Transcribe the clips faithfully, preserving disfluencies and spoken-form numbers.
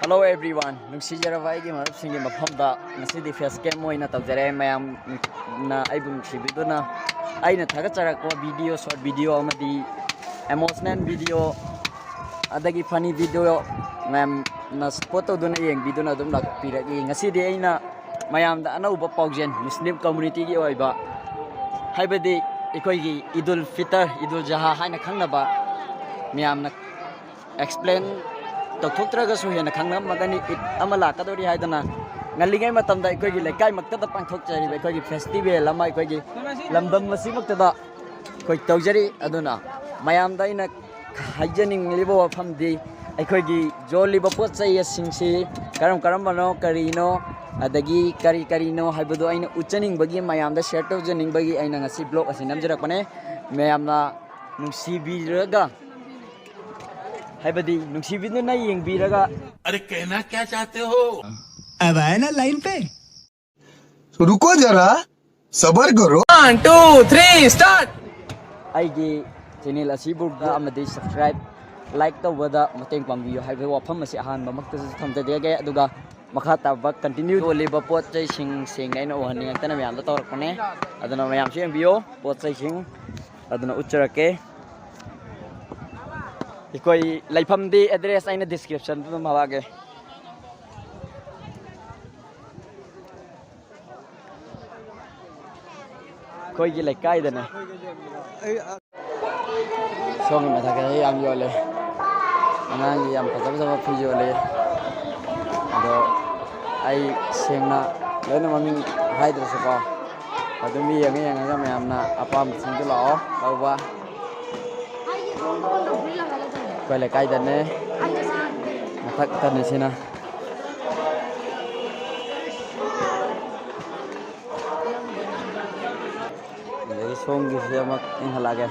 Hello everyone, ꯅꯨꯡꯁꯤꯖꯔꯕ ꯑꯩꯒꯤ ꯃꯔꯨꯞꯁꯤꯡꯒꯤ ꯃꯐꯝꯗ ꯉꯁꯤꯗꯤ ꯐꯦꯁ ꯀꯦꯝ ꯑꯣꯏꯅ ꯇꯧꯖꯔꯦ꯫ ꯃꯌꯥꯝꯅ ꯑꯩꯕꯨ ꯅꯨꯡꯁꯤꯕꯤꯗꯨꯅ ꯑꯩꯅ ꯊꯥꯒꯠꯆꯔꯛꯄ ꯚꯤꯗꯤꯑꯣ, ꯁꯣꯔꯠ ꯚꯤꯗꯤꯑꯣ ꯑꯃꯗꯤ ꯏꯃꯣꯁꯅꯦꯜ ꯚꯤꯗꯤꯑꯣ, ꯑꯗꯒꯤ ꯐꯅꯤ ꯚꯤꯗꯤꯑꯣ ꯃꯌꯥꯝꯅ ꯁꯞꯄꯣꯔꯠ ꯇꯧꯗꯨꯅ ꯌꯦꯡꯕꯤꯗꯨꯅ ꯑꯗꯨꯝ ꯂꯥꯛꯄꯤꯔꯛꯏ꯫ ꯉꯁꯤꯗꯤ ꯑꯩꯅ ꯃꯌꯥꯝꯗ ꯑꯅꯧꯕ ꯄꯥꯎꯖꯦꯜ, ꯃꯨꯁꯂꯤꯝ ꯀꯝꯃꯨꯅꯤꯇꯤꯒꯤ ꯑꯣꯏꯕ, ꯍꯥꯏꯕꯗꯤ ꯑꯩꯈꯣꯏꯒꯤ ꯏꯗꯨꯜ ꯐꯤꯇꯔ, ꯏꯗꯨꯜ ꯖꯍꯥ ꯍꯥꯏꯅ ꯈꯪꯅꯕ, ꯃꯌꯥꯝꯅ ꯑꯦꯛꯁꯄ꯭ꯂꯦꯟ ꯇꯧꯊꯣꯛꯇ꯭ꯔꯒꯁꯨ ꯍꯦꯟꯅ ꯈꯪꯅꯔꯝꯃꯒꯅꯤ꯫ ꯏꯗ ꯑꯃ ꯂꯥꯛꯀꯗꯧꯔꯤ ꯍꯥꯏꯗꯅ ꯉꯜꯂꯤꯉꯩ ꯃꯇꯝꯗ ꯑꯩꯈꯣꯏꯒꯤ ꯂꯩꯀꯥꯏꯃꯛꯇꯗ ꯄꯥꯡꯊꯣꯛꯆꯔꯤꯕ ꯑꯩꯈꯣꯏꯒꯤ ꯐꯦꯁꯇꯤꯚꯦꯜ ꯑꯃ ꯑꯩꯈꯣꯏꯒꯤ ꯂꯝꯗꯝ ꯑꯁꯤꯃꯛꯇꯗ ꯑꯩꯈꯣꯏ ꯇꯧꯖꯔꯤ꯫ ꯑꯗꯨꯅ ꯃꯌꯥꯝꯗ ꯑꯩꯅ ꯍꯥꯏꯖꯅꯤꯡꯂꯤꯕ ꯋꯥꯐꯝꯗꯤ, ꯑꯩꯈꯣꯏꯒꯤ ꯌꯣꯜꯂꯤꯕ ꯄꯣꯠ ꯆꯩꯁꯤꯡꯁꯤ ꯀꯔꯝ ꯀꯔꯝꯕꯅꯣ, ꯀꯔꯤꯅꯣ, ꯑꯗꯒꯤ ꯀꯔꯤ ꯀꯔꯤꯅꯣ ꯍꯥꯏꯕꯗꯣ ꯑꯩꯅ ꯎꯠꯆꯅꯤꯡꯕꯒꯤ, ꯃꯌꯥꯝꯗ ꯁꯤꯌꯔ ꯇꯧꯖꯅꯤꯡꯕꯒꯤ ꯑꯩꯅ ꯉꯁꯤ ꯕ꯭ꯂꯣꯒ ꯑꯁꯤ ꯅꯝꯖꯔꯛꯄꯅꯦ꯫ ꯃꯌꯥꯝꯅ ꯅꯨꯡꯁꯤꯕꯤꯔꯒ, ꯍꯥꯏꯕꯗꯤ ꯅꯨꯡꯁꯤꯕꯤꯗꯨꯅ ꯌꯦꯡꯕꯤꯔꯒ꯫ अरे कहना क्या चाहते हो? अब आया ना लाइन पे। रुको जरा, सबर करो। One, two, three, start. ꯑꯩꯒꯤ ꯆꯦꯅꯦꯜ ꯑꯁꯤꯕꯨ ꯑꯃꯗꯤ ꯁꯕꯁꯀ꯭ꯔꯥꯏꯕ, ꯂꯥꯏꯛ ꯇꯧꯕꯗ ꯃꯇꯦꯡ ꯄꯥꯡꯕꯤꯌꯨ ꯍꯥꯏꯕ ꯋꯥꯐꯝ ꯑꯁꯤ ꯑꯍꯥꯟꯕꯃꯛꯇꯁꯨ ꯊꯝꯖꯒꯦ꯫ ꯑꯗꯨꯒ ꯃꯈꯥ ꯇꯥꯕ ꯀꯟꯇꯤꯅ꯭ꯌꯨ ꯌꯣꯜꯂꯤꯕ ꯄꯣꯠ ꯆꯩꯁꯤꯡ ꯁꯦꯡꯅ ꯑꯩꯅ ꯎꯍꯟꯅꯤꯡꯉꯛꯇꯅ ꯃꯌꯥꯝꯗ ꯇꯧꯔꯛꯄꯅꯦ꯫ ꯑꯗꯨꯅ ꯃꯌꯥꯝꯁꯨ ꯌꯦꯡꯕꯤꯌꯣ ꯄꯣꯠ ꯆꯩꯁꯤꯡ꯫ ꯑꯗꯨꯅ ꯎꯠꯆꯔꯛꯀꯦ꯫ ꯑꯩꯈꯣꯏ ꯂꯩꯐꯝꯗꯤ ꯑꯦꯗ꯭ꯔꯦꯁ ꯑꯩꯅ ꯗꯤꯁꯀ꯭ꯔꯤꯞꯁꯟꯗ ꯑꯗꯨꯝ ꯍꯥꯞꯄꯛꯑꯒꯦ꯫ ꯑꯩꯈꯣꯏꯒꯤ ꯂꯩꯀꯥꯏꯗꯅꯦ꯫ ꯁꯣꯝꯒꯤ ꯃꯊꯛꯇ ꯌꯥꯝ ꯌꯣꯜꯂꯦ꯫ ꯑꯉꯥꯡꯒꯤ ꯌꯥꯝ ꯐꯖ ꯐꯖꯕ ꯐꯤ ꯌꯣꯜꯂꯦ꯫ ꯑꯗꯣ ꯑꯩ ꯁꯦꯡꯅ ꯂꯣꯏꯅ ꯃꯃꯤꯡ ꯍꯥꯏꯗ꯭ꯔꯁꯨꯀꯣ, ꯑꯗꯨꯝ ꯌꯦꯡꯉ ꯌꯦꯡꯉꯒ ꯃꯌꯥꯝꯅ ꯑꯄꯥꯝꯕꯁꯤꯡꯗꯨ ꯂꯥꯛꯑꯣ ꯂꯧꯕ꯫ ꯑꯩꯈꯣꯏ ꯂꯩꯀꯥꯏꯗꯅꯦ꯫ ꯃꯊꯛꯇꯅꯦ ꯁꯤꯅ꯫ ꯑꯗꯒꯤ ꯁꯣꯝꯒꯤꯁꯤ ꯑꯃ ꯌꯦꯡꯍꯜꯂꯛꯑꯒꯦ꯫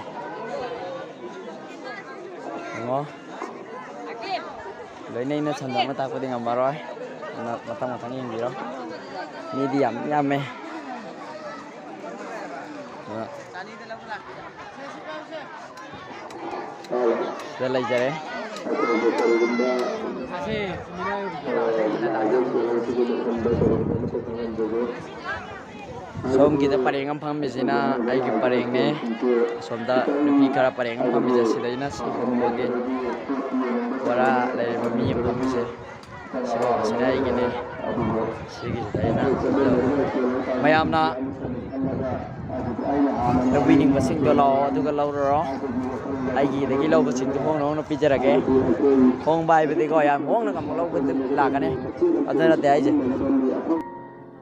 ꯌꯦꯡꯉꯣ꯫ ꯂꯣꯏꯅ ꯑꯩꯅ ꯁꯟꯗꯣꯛꯅ ꯇꯥꯛꯄꯗꯤ ꯉꯝꯃꯔꯣꯏ꯫ ꯑꯗꯨꯅ ꯃꯊꯪ ꯃꯊꯪ ꯌꯦꯡꯕꯤꯔꯣ꯫ ꯃꯤꯗꯤ ꯌꯥꯝ ꯌꯥꯝꯃꯦ꯫ ꯑꯗꯨꯅ ꯁꯤꯗ ꯂꯩꯖꯔꯦ꯫ ꯁꯣꯝꯒꯤꯗ ꯄꯔꯦꯡ ꯑꯃ ꯐꯝꯃꯤꯁꯤꯅ ꯑꯩꯒꯤ ꯄꯔꯦꯡꯅꯦ꯫ ꯑꯁꯣꯝꯗ ꯅꯨꯄꯤ ꯈꯔ ꯄꯔꯦꯡ ꯑꯃ ꯐꯝꯃꯤꯁꯦ, ꯁꯤꯗꯩꯅ ꯁꯤ ꯐꯝꯕꯒꯤ ꯕꯣꯔꯥ ꯂꯩꯔꯤꯕ ꯃꯤ ꯑꯃ ꯐꯝꯃꯤꯁꯦ꯫ ꯁꯤꯒꯨꯝꯕꯁꯤꯅ ꯑꯩꯒꯤꯅꯤ꯫ ꯁꯤꯒꯤꯁꯤꯗ ꯑꯩꯅ ꯃꯌꯥꯝꯅ ꯂꯧꯕꯤꯅꯤꯡꯕꯁꯤꯡꯗꯣ ꯂꯥꯛꯑꯣ, ꯑꯗꯨꯒ ꯂꯧꯔꯨꯔꯣ꯫ ꯑꯩꯒꯤꯗꯒꯤ ꯂꯧꯕꯁꯤꯡꯗꯣ ꯍꯣꯡꯅ ꯍꯣꯡꯅ ꯄꯤꯖꯔꯒꯦ꯫ ꯍꯣꯡꯕ ꯍꯥꯏꯕꯗꯤꯀꯣ, ꯌꯥꯝ ꯍꯣꯡꯅ ꯑꯃꯨꯛ ꯂꯧꯕ ꯂꯥꯛꯀꯅꯤ, ꯑꯗꯨ ꯅꯠꯇꯦ ꯍꯥꯏꯁꯦ꯫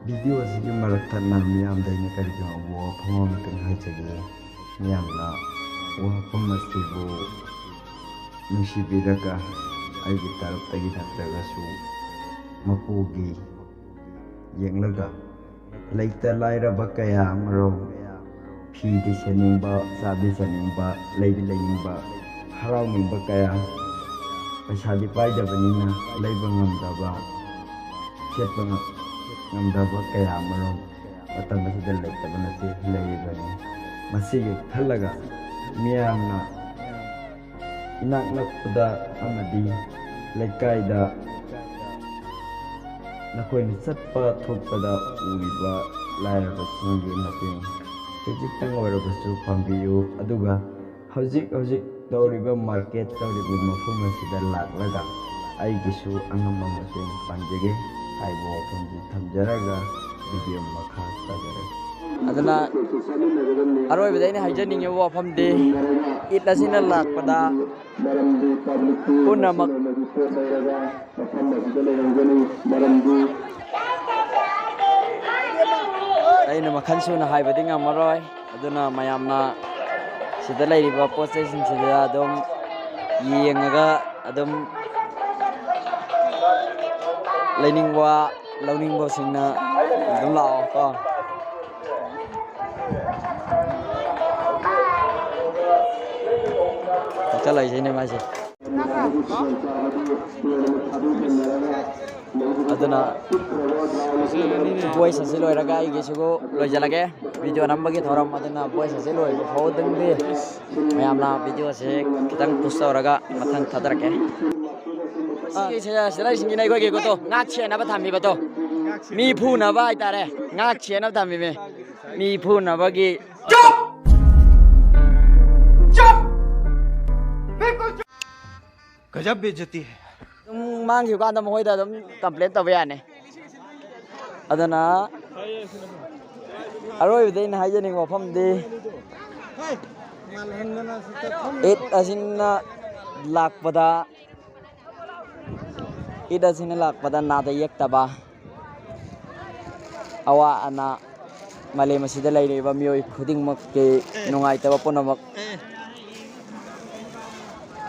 ꯚꯤꯗꯤꯑꯣ ꯑꯁꯤꯒꯤ ꯃꯔꯛ ꯊꯠꯅ ꯃꯤꯌꯥꯝꯗ ꯑꯩꯅ ꯀꯔꯤꯒꯨꯝꯕ ꯋꯥꯐꯝ ꯑꯃꯇꯪ ꯍꯥꯏꯖꯒꯦ꯫ ꯃꯤꯌꯥꯝꯅ ꯋꯥꯐꯝ ꯑꯁꯤꯕꯨ ꯅꯨꯡꯁꯤꯕꯤꯔꯒ, ꯑꯩꯒꯤ ꯇꯔꯞꯇꯒꯤ ꯅꯠꯇ꯭ꯔꯒꯁꯨ ꯃꯄꯨꯒꯤ ꯌꯦꯡꯂꯒ, ꯂꯩꯇ ꯂꯥꯏꯔꯕ ꯀꯌꯥ ꯑꯃꯔꯣꯝ ꯐꯤꯗꯤ ꯁꯦꯠꯅꯤꯡꯕ, ꯆꯥꯗꯤ ꯆꯥꯅꯤꯡꯕ, ꯂꯩꯗꯤ ꯂꯩꯅꯤꯡꯕ, ꯍꯔꯥꯎꯅꯤꯡꯕ ꯀꯌꯥ, ꯄꯩꯁꯥꯗꯤ ꯄꯥꯏꯗꯕꯅꯤꯅ ꯂꯩꯕ ꯉꯝꯗꯕ, ꯁꯦꯠꯄ ꯉꯝ-, ꯉꯝꯗꯕ ꯀꯌꯥ ꯑꯃꯔꯣꯝ ꯃꯇꯝ ꯑꯁꯤꯗ ꯂꯩꯇꯕ ꯅꯠꯇꯦ, ꯂꯩꯔꯤꯕꯅꯤ꯫ ꯃꯁꯤꯒꯤ ꯈꯜꯂꯒ ꯃꯤꯌꯥꯝꯅ ꯏꯅꯥꯛ ꯅꯛꯄꯗ ꯑꯃꯗꯤ ꯂꯩꯀꯥꯏꯗ ꯅꯈꯣꯏꯅ ꯆꯠꯄ ꯊꯣꯛꯄꯗ ꯎꯔꯤꯕ ꯂꯥꯏꯔꯕꯁꯤꯡꯒꯤ ꯃꯇꯦꯡ ꯈꯖꯤꯛꯇꯪ ꯑꯣꯏꯔꯕꯁꯨ ꯄꯥꯡꯕꯤꯌꯨ꯫ ꯑꯗꯨꯒ ꯍꯧꯖꯤꯛ ꯍꯧꯖꯤꯛ ꯇꯧꯔꯤꯕ ꯃꯥꯔꯀꯦꯠ ꯇꯧꯔꯤꯕ ꯃꯐꯝ ꯑꯁꯤꯗ ꯂꯥꯛꯂꯒ ꯑꯩꯒꯤꯁꯨ ꯑꯉꯝꯕ ꯃꯇꯦꯡ ꯄꯥꯡꯖꯒꯦ ꯍꯥꯏꯕ ꯋꯥꯐꯝꯁꯤ ꯊꯝꯖꯔꯒ ꯚꯤꯗꯤꯑꯣ ꯃꯈꯥ ꯇꯥꯖꯔꯛꯀꯦ꯫ ꯑꯗꯨꯅ ꯑꯔꯣꯏꯕꯗ ꯑꯩꯅ ꯍꯥꯏꯖꯅꯤꯡꯉꯤꯕ ꯋꯥꯐꯝꯗꯤ, ꯏꯗ ꯑꯁꯤꯅ ꯂꯥꯛꯄꯗ ꯄꯨꯝꯅꯃꯛ ꯑꯩꯅ ꯃꯈꯜ ꯁꯨꯅ ꯍꯥꯏꯕꯗꯤ ꯉꯝꯃꯔꯣꯏ꯫ ꯑꯗꯨꯅ ꯃꯌꯥꯝꯅ ꯁꯤꯗ ꯂꯩꯔꯤꯕ ꯄꯣꯠ ꯆꯩꯁꯤꯡꯁꯤꯗ ꯑꯗꯨꯝ ꯌꯦꯡꯉꯒ ꯑꯗꯨꯝ ꯂꯩꯅꯤꯡꯕ, ꯂꯧꯅꯤꯡꯕꯁꯤꯡꯅ ꯑꯗꯨꯝ ꯂꯥꯛꯑꯣ ꯀꯣ꯫ ꯍꯦꯛꯇ ꯂꯩꯖꯩꯅꯦ ꯃꯥꯏꯁꯦ꯫ ꯑꯗꯨꯅ ꯚꯣꯏꯁ ꯑꯁꯤ ꯂꯣꯏꯔꯒ ꯑꯩꯒꯤꯁꯤꯕꯨ ꯂꯣꯏꯁꯤꯜꯂꯒꯦ꯫ ꯚꯤꯗꯤꯑꯣ ꯅꯝꯕꯒꯤ ꯊꯧꯔꯝ ꯑꯗꯨꯅ ꯚꯣꯏꯁ ꯑꯁꯤ ꯂꯣꯏꯕ ꯐꯥꯎꯗꯪꯗꯤ ꯃꯌꯥꯝꯅ ꯚꯤꯗꯤꯑꯣꯁꯦ ꯈꯤꯇꯪ ꯄꯨꯁ ꯇꯧꯔꯒ ꯃꯊꯪ ꯊꯥꯗꯔꯛꯀꯦ꯫ ꯁꯤꯒꯤ ꯁꯤꯗ ꯂꯩꯁꯤꯡꯁꯤꯅ ꯑꯩꯈꯣꯏꯒꯤ ꯀꯣꯠꯇꯣ ꯉꯥꯛ ꯁꯦꯟꯅꯕ ꯊꯝꯃꯤꯕꯗꯣ, ꯃꯤ ꯐꯨꯅꯕ ꯍꯥꯏꯇꯥꯔꯦ, ꯉꯥꯛ ꯁꯦꯟꯅꯕ ꯊꯝꯃꯤꯃꯦ꯫ ꯃꯤ ꯐꯨꯅꯕꯒꯤ ꯆꯨꯞ! ꯆꯨꯞ! ꯕꯤꯜꯀꯨꯜ ꯆꯨꯞ! ꯒꯖꯕ ꯕꯦꯏꯖ꯭ꯖꯇꯤ ꯍꯦ꯫ ꯑꯗꯨꯝ ꯃꯥꯡꯈꯤꯕ ꯀꯥꯟꯗ ꯃꯈꯣꯏꯗ ꯑꯗꯨꯝ ꯀꯝꯄ꯭ꯂꯦꯟ ꯇꯧꯕ ꯌꯥꯅꯤ꯫ ꯑꯗꯨꯅ ꯑꯔꯣꯏꯕꯗ ꯑꯩꯅ ꯍꯥꯏꯖꯅꯤꯡꯕ ꯋꯥꯐꯝꯗꯤ, ꯏꯗ ꯑꯁꯤꯅ ꯂꯥꯛꯄꯗ, ꯏꯗ ꯑꯁꯤꯅ ꯂꯥꯛꯄꯗ ꯅꯥꯗ ꯌꯦꯛꯇꯕ, ꯑꯋꯥ ꯑꯅꯥ, ꯃꯥꯂꯦꯝ ꯑꯁꯤꯗ ꯂꯩꯔꯤꯕ ꯃꯤꯑꯣꯏ ꯈꯨꯗꯤꯡꯃꯛꯀꯤ ꯅꯨꯡꯉꯥꯏꯇꯕ ꯄꯨꯝꯅꯃꯛ,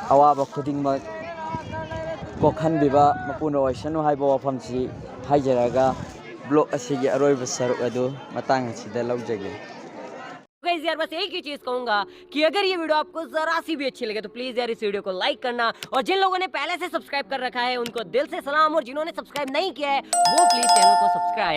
ꯑꯋꯥꯕ ꯈꯨꯗꯤꯡꯃꯛ ꯀꯣꯛꯍꯟꯕꯤꯕ ꯃꯄꯨꯅ ꯑꯣꯏꯁꯅꯨ ꯍꯥꯏꯕ ꯋꯥꯐꯝꯁꯤ ꯍꯥꯏꯖꯔꯒ, ꯕ꯭ꯂꯣꯛ ꯑꯁꯤꯒꯤ ꯑꯔꯣꯏꯕ ꯁꯔꯨꯛ ꯑꯗꯨ ꯃꯇꯥꯡ ꯑꯁꯤꯗ ꯂꯧꯖꯒꯦ꯫ गाइस यार, बस एक ही चीज कहूंगा कि अगर ये वीडियो आपको जरा सी भी अच्छी लगे तो प्लीज यार इस वीडियो को लाइक करना, और जिन लोगों ने पहले से सब्सक्राइब कर रखा है उनको दिल से सलाम, और जिन्होंने सब्सक्राइब नहीं किया है वो प्लीज चैनल को सब्सक्राइब